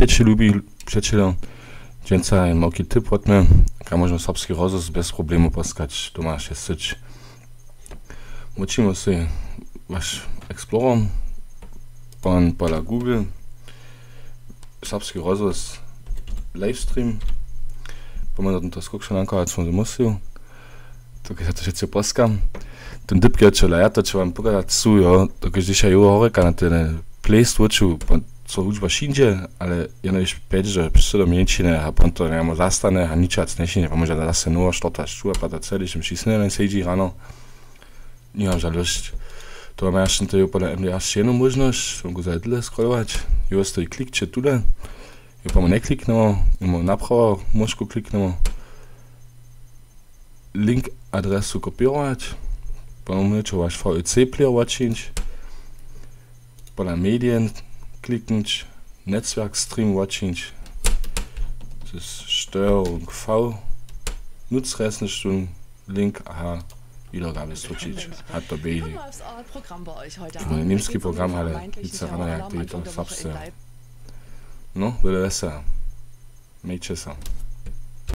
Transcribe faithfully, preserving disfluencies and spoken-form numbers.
Přećelubli přećeljo, dźensa je małki tip wot mje, kaž móžemy Serbski rozhłos bjez problemow poskać, doma sće syć. Wotčimy sej waš Explorer, pan pola Google, Serbski rozhłos, livestream, pomóžemy to skókšo nankować swój musiju. Dokelž ja to wšitcy poskam. Ten dypk je ćo, ja to ćo wam pokazać chcu, jo, dokelž hdyž ja jeho horjeka na te playlist wóču, co hudźba šindźe, ale jenož pjećdźesat do mjeńšiny a pon to njemo zastane a ničac nješindźe, pa móža zase nowo štortać tu a pata celi, čim šisnjene sedźi rano. Nimam žalosć. To mamy jaž to je pola M D R jednu móžnosć, mogu za tule scrollować, jo stoji klikće tule, jo pa mu njekliknemo, jo mu naprawo móžku kliknemo, link adresu kopěrować, potom móžeće waš V L C player wotčińć, pola Medien kliknąć, Netzwerk Stream wotčińć, to je Steuerung V, nutř rjezny štón, link, aha, Wiedergabe stručić, a to běži. Mój němski program, ale nic rana jak to je to serbsce. No, wjele wjesela. Mějće so.